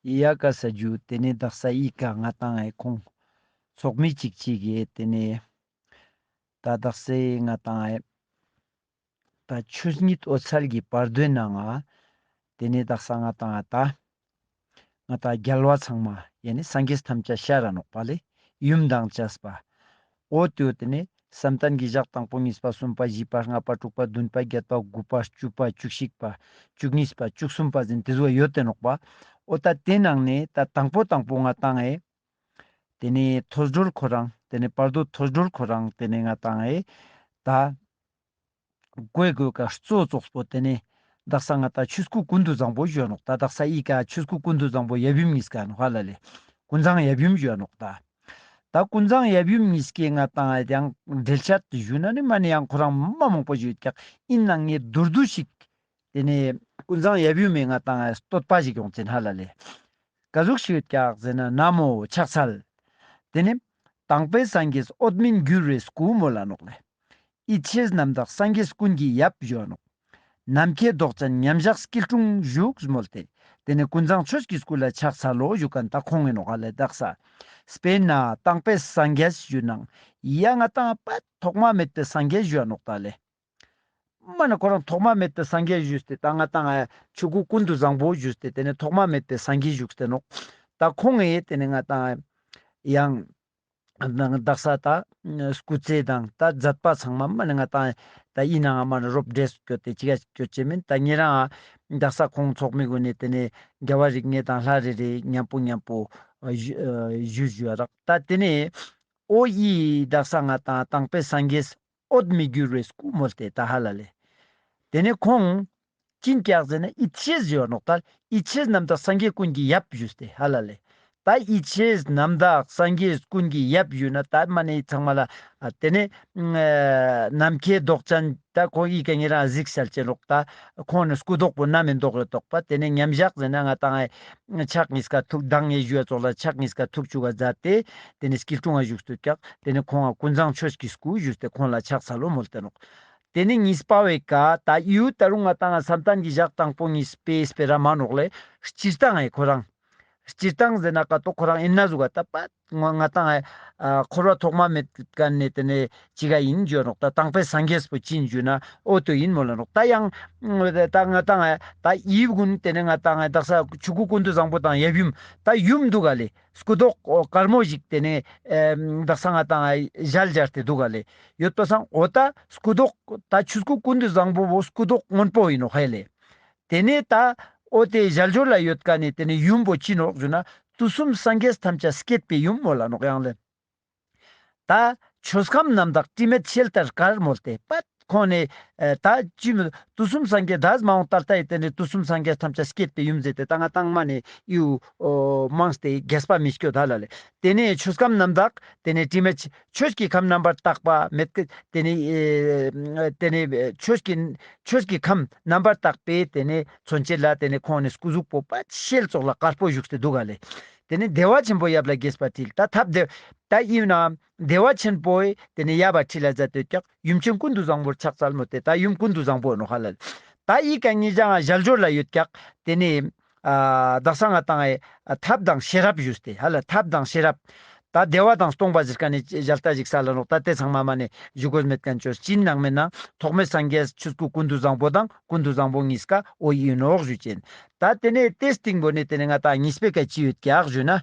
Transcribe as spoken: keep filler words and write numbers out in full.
ཡ་ཀ་ས་ཇུ། ཏེ་ནེ་དག་ས་ཨི་ཀ་ང་ཏང་ཨེ་ཁོང་ཚོགས་མི་ཅིག་ཅིག་གི་ཏེ་ནེ་ད་དག་ས་ང་ཏང་ཨེ་ད་ཆོས་ཉིད་འོད་གསལ་གྱི་བར་དོའི་ནང་ང་ཏེ་ནེ་དག་ས་ང་ཏང་ཨེ་ད་ང་ཏང་རྒྱལ་བ་ཚང་མ་ཡ་ནི་སངས་རྒྱས་ཐམས་ཅད་ཤར་ར་ནོག་པ་ལེ། ཡུམ་དང་བཅས་པ། འོ་ཏེ་བོ་ཏེ་ནེ་བསམ་གཏན་གྱི་ཞག་དང་པོ་གཉིས་པ་གསུམ་པ་བཞི་པ་ལྔ་པ་དྲུག་པ་བདུན་པ་བརྒྱད་པ་དགུ་པ་བཅུ་པ་བཅུ་གཅིག་པ་བཅུ་གཉིས་པ་བཅུ་གསུམ་པ་ཟེར་ཏེ་ཟུག་ཡོད་དེ་ནོག་པ། འོ་ད་ཏེ་ནང་ནེ་ད་དང་པོ་དང་པོ་ང་ཏང་ཨེ་ཏེ་ནེ་ཐོས་གྲོལ་ཁོ་རང་ཏེ་ནེ་བར་དོ་ཐོས་གྲོལ་ཁོ་རང་ཏེ་ནེ་ང་ཏང་ཨེ་ད་གོས་གོས་ཀ་གཙོ་ཙོགས་པོ་ཏེ་ནེ་དག་ས་ང་ཏང་ཆོས་སྐུ་ཀུན་ཏུ་བཟང་པོ་ཞུའ་ནོག་ད། དག་ས་ཨི་ཀ་ཆོས་སྐུ་ཀུན་ཏུ་བཟང་པོ་ཡབ་ཡུམ་གཉིས་ཀ་ནོག་ཧ་ལ་ལེ། ཀུན་བཟང་ཡབ་ཡུམ་ཞུའ་ནོག་ད། ད་ཀུན་བཟང་ཡབ་ཡུམ་གཉིས་ཀའི་ང་ཏང་ཡང་འགྲེལ་བཤད་ཞུ་ན་ནི་མ་ནེ་ཡང་ཁོ་རང་མ་མང་པོ་ཞིག་ཡོད་ཀྱག། ཨིན་ནའང་ངས་མདོར་བསྡུས་ཤིག་ཏེ་ནེ་ཀུན་བཟང་ཡབ་ཡུམ་མི་ང་ཏང་བསྟོད་པ་ཞིག་ཡོང་ཅན་ཧ་ལ་ལེ། ཀ་ཟུག་ཞིག་ཡོད་ཀྱག་ཟེར་ན་ན་མོ་ཕྱག་འཚལ། ཏེ་ནེ་དང་པོའི་སངས་རྒྱས་འོད་མི་འགྱུར་བའི་སྐུ་མོལ་ལ་ནོག་ལེ། ཡེ་ཤེས་རྣམ་དག་སངས་རྒྱས་ཀུན་གྱི་ཡབ་ཞུའ་ནོག། ནམ་མཁའི་མདོག་ཅན་མཉམ་བཞག་སྐྱིལ་ཀྲུང་བཞུགས་མོལ་ཏེ། ཏེ་ནེ་ཀུན་བཟང་ཆོས་ཀྱི་སྐུ་ལ་ཕྱག་འཚལ་ལོ་ཞུ་ཁན་ད་ཁོང་ཨིན་ནོག་ཧ་ལ་ལེ་དག་ས། སྤེར་ན་དང་པོའི་སངས་རྒྱས་ཞུ་ནའང་ཡ་ང་ཏང་པ་ཐོག་མ་མེད་པའི་སངས་རྒྱས་ཞུའ་ནོག་ད་ལེ། མ་ནེ་ཁོ་རང་ཐོག་མ་མེད་པའི་སངས་རྒྱས་ཞུས་ཏེ་ད་ང་ཏང་ཆོས་སྐུ་ཀུན་ཏུ་བཟང་པོ་ཞུས་ཏེ་ཏེ་ནེ་ཐོག་མ་མེད་པའི་སངས་རྒྱས་ཞུས་ཏེ་ནོག། ད་ཁོང་ངི་ཏེ་ནེ་ང་ཏང་ཡང་དག་ས་ད་སྐུ་ཚེ་དང་ད་མཛད་པ་ཚང་མ་མ་ནེ་ང་ཏང་ད་ཨིན་ནའང་མ་ནེ་རོབ་འགྲེལ་སྐྱོད་དེ་ཅི་ག་སྐྱོད་ཅེས་མིན། ད་ཉེ་རང་དག་ས་ཁོང་ཚོགས་མི་གུན་ནེ་ཏེ་ནེ་རྒྱལ་བ་རིགས་ལྔའི་དང་ལྷ་རེ་རེ་མཉམ་པོ་མཉམ་པོ་ཞུ་ཞུ་ཞུའ་རག། ད་ཏེ་ནེ་འོ་ཨི་དག་ས་ང་ཏང་དང་པོའི་སངས་རྒྱས་འོད་མི་འགྱུར་བའི་སྐུ་མོལ་ཏེ་ད་ཧ་ལ་ལེ། ཏེ་ནེ་ཁོང་ཅི་ཨིན་ཀྱག་ཟེར་ན་ཡེ་ཤེས་ཞུའ་ནོག་ད། ཡེ་ཤེས་རྣམ་དག་སངས་རྒྱས་ཀུན་གྱི་ཡབ་ཞུས་ཏེ་ཧ་ལ་ལེ། ད་ཡེ་ཤེས་རྣམ་དག་སངས་རྒྱས་ཀུན་གྱི་ཡབ་ཞུ་ན་ད་མ་ནེ་ཚང་མ་ལ་ཨ་ཏེ་ནེ་ཨ་ནམ་མཁའི་མདོག་ཅན་ད་ཁོང་ཨི་ཀ་ཉེ་རང་གཟིགས་ཤལ་ཅེ་ནོག་ད། ཁོང་ནི་སྐུ་མདོག་པོ་ན་མེ་མདོག་ཡོད་དོག་པ། ཏེ་ནེ་མཉམ་བཞག་ཟེར་ན་ང་ཏང་ཨེ་ཕྱག་གཉིས་ཀ་ཐུག་མདང་ངས་ཞུའ་ཙོགས་ལ་ཕྱག་གཉིས་ཀ་ཐུག་ཅུག་ག་མཛད་དེ་ཏེ་ནེ་སྐྱིལ་ཀྲུང་ང་བཞུགས་སུ་ཀྱག། ཏེ་ནེ་ཁོང་ང་ཀུན་བཟང་ཆོས་ཀྱི་སྐུ་ཞུས་ཏེ་ཁོང་ལ་ཕྱག་འཚལ་ལོ་མོལ་ཏེ་ནོག། ཏེ་ནེ་གཉིས་པ་བོའི་ཀ་ད་ཡུ་ད་རུང་ང་ཏང་བསམ་གཏན་གྱི་ཞག་དང་པོ་གཉིས་པའི་སྤེ་ར་མ་ནོག་ལེ། སྤྱིར་བཏང་ཨེ་ཁོ་རང་སྤྱིར་བཏང་ཟེར་ན་ཀ་ཏོ་ཁོ་རང་ཨིན་ན་ཟུག་ག་ད་པ་ང་ང་ཏང་ཨེ་ཨ་འཁོར་བ་ཐོག་མ་མེད་ཀ་ནེ་ཏེ་ནེ་ཅི་ག་ཨིན་ཞུའ་ནོག། ད་དང་པོའི་སངས་རྒྱས་པོ་ཅི་ཨིན་ཞུ་ན་འོ་ཏོ་ཨིན་མོལ་ལ་ནོག། ད་ཡང་ད་ང་ཏང་ཨེ་ད་ཡིབ་གུན་ཏེ་ནེ་ང་ཏང་ཨེ་དག་ས་ཆོས་སྐུ་ཀུན་ཏུ་བཟང་པོ་དང་ཡབ་ཡུམ་ད་ཡུམ་འདུག་ག་ལེ། སྐུ་མདོག་དཀར་མོ་ཞིག་ཏེ་ནེ་ཨེ་དག་ས་ང་ཏང་ཨེ་ཞལ་སྦྱར་ཏེ་འདུག་ག་ལེ། ཡོད་པ་སང་འོ་ད་སྐུ་མདོག་ད་ཆོས་སྐུ་ཀུན་ཏུ་བཟང་པོ་བོ་སྐུ་མདོག་སྔོན་པོ་ཨིན་ནོག་ཧ་ལེ། ཏེ་ནེ་ད་འོ་ཏེ་ཞལ་སྦྱོར་ལ་ཡོད་ཀ་ནེ་ཏེ་ནེ་ཡུམ་པོ་ཅི་ནོག་ཞུ་ན་དུས་གསུམ་སངས་རྒྱས་ཐམས་ཅད་བསྐྱེད་པའི་ཡུམ་མོལ་ལ་ནོག་ཡང་ལེ། ད་ཆོས་ཁམས་རྣམ་དག་དྲི་མེད་ཤེལ་ལྟར་དཀར་མོལ་ཏེ་པད་ཁོང་ནེ་ཨེ་ད་ཅི་མོལ་དུས་གསུམ་སངས་རྒྱས་ད་མ་འོངས་ད་ལྟ་ཡི་ཏེ་ནེ་དུས་གསུམ་སངས་རྒྱས་ཐམས་ཅད་བསྐྱེད་པའི་ཡུམ་ཟེར་ཏེ་ད་ང་ཏང་མ་ནེ་ཡུ་མངས་ཏེ་རྒྱས་པ་མི་སྐྱོད་ད་ལ་ལེ། ཏེ་ནེ་ཆོས་ཁམས་རྣམ་དག་ཏེ་ནེ་དྲི་མེད་ཆོས་ཀྱི་ཁམས་རྣམ་པར་དག་པ་མེད་ཀི་ཏེ་ནེ་ཨེ་ཏེ་ནེ་ཆོས་ཀྱི་ཆོས་ཀྱི་ཁམས་རྣམ་པར་དག་པའི་ཏེ་ནེ་མཚོན་བྱེད་ལ་ཏེ་ནེ་ཁོང་ནི་སྐུ་གཟུགས་པོ་པད་ཤེལ་ཙོགས་ལ་དཀར་པོ་བཞུགས་ཏེ་འདུག་ག་ལེ། ཏེ་ནེ་བདེ་བ་ཆེན་པོ་ཡབ་ལ་དགྱེས་པ་འཁྲིལ། ད་ཐབས་བདེ་ད་ཡིན་ན་བདེ་བ་ཆེན་པོའི་ཏེ་ནེ་ཡབ་བ་འཁྲིལ་ལ་མཛད་དེ་ཀྱག། ཡུམ་ཆེན་ཀུན་ཏུ་བཟང་པོར་ཕྱག་འཚལ་མོལ་ཏེ་ད་ཡུམ་ཀུན་ཏུ་བཟང་པོ་ནོག་ཧ་ལ་ལེ། ད་ཡི་ཀ་ཉེ་རང་ཞལ་སྦྱོར་ལ་ཡོད་ཀྱག། ཏེ་ནེ་ཨ་དག་ས་ང་ཏང་ཨེ་ཐབས་དང་ཤེས་རབ་ཞུས་ཏེ་ཧ་ལ་ཐབས་དང་ཤེས་རབ། ད་བདེ་བ་དང་སྟོང་པ་ཟེར་ཀ་ནེ་ཞལ་ལྟ་ཞིག་སལ་ལ་ནོག། ད་ཏེ་ཚང་མ་མ་ནེ་ཞུ་དགོས་མེད་ཁན་ཅོས་ཅིན་ནང་མེད་ན་ཐོག་མའི་སངས་རྒྱས་ཆོས་སྐུ་ཀུན་ཏུ་བཟང་པོ་དང་ཀུན་ཏུ་བཟང་པོ་གཉིས་ཀ་འོ་ཨིན་ནོག་ཞུ་ཅེན། ད་ཏེ་ནེ་ཏེ་སྟིང་པོ་ནེ་ཏེ་ནེ་ང་ཏང་གཉིས་པའི་ཀ་ཅི་ཡོད་ཀྱག་ཞུ་ན།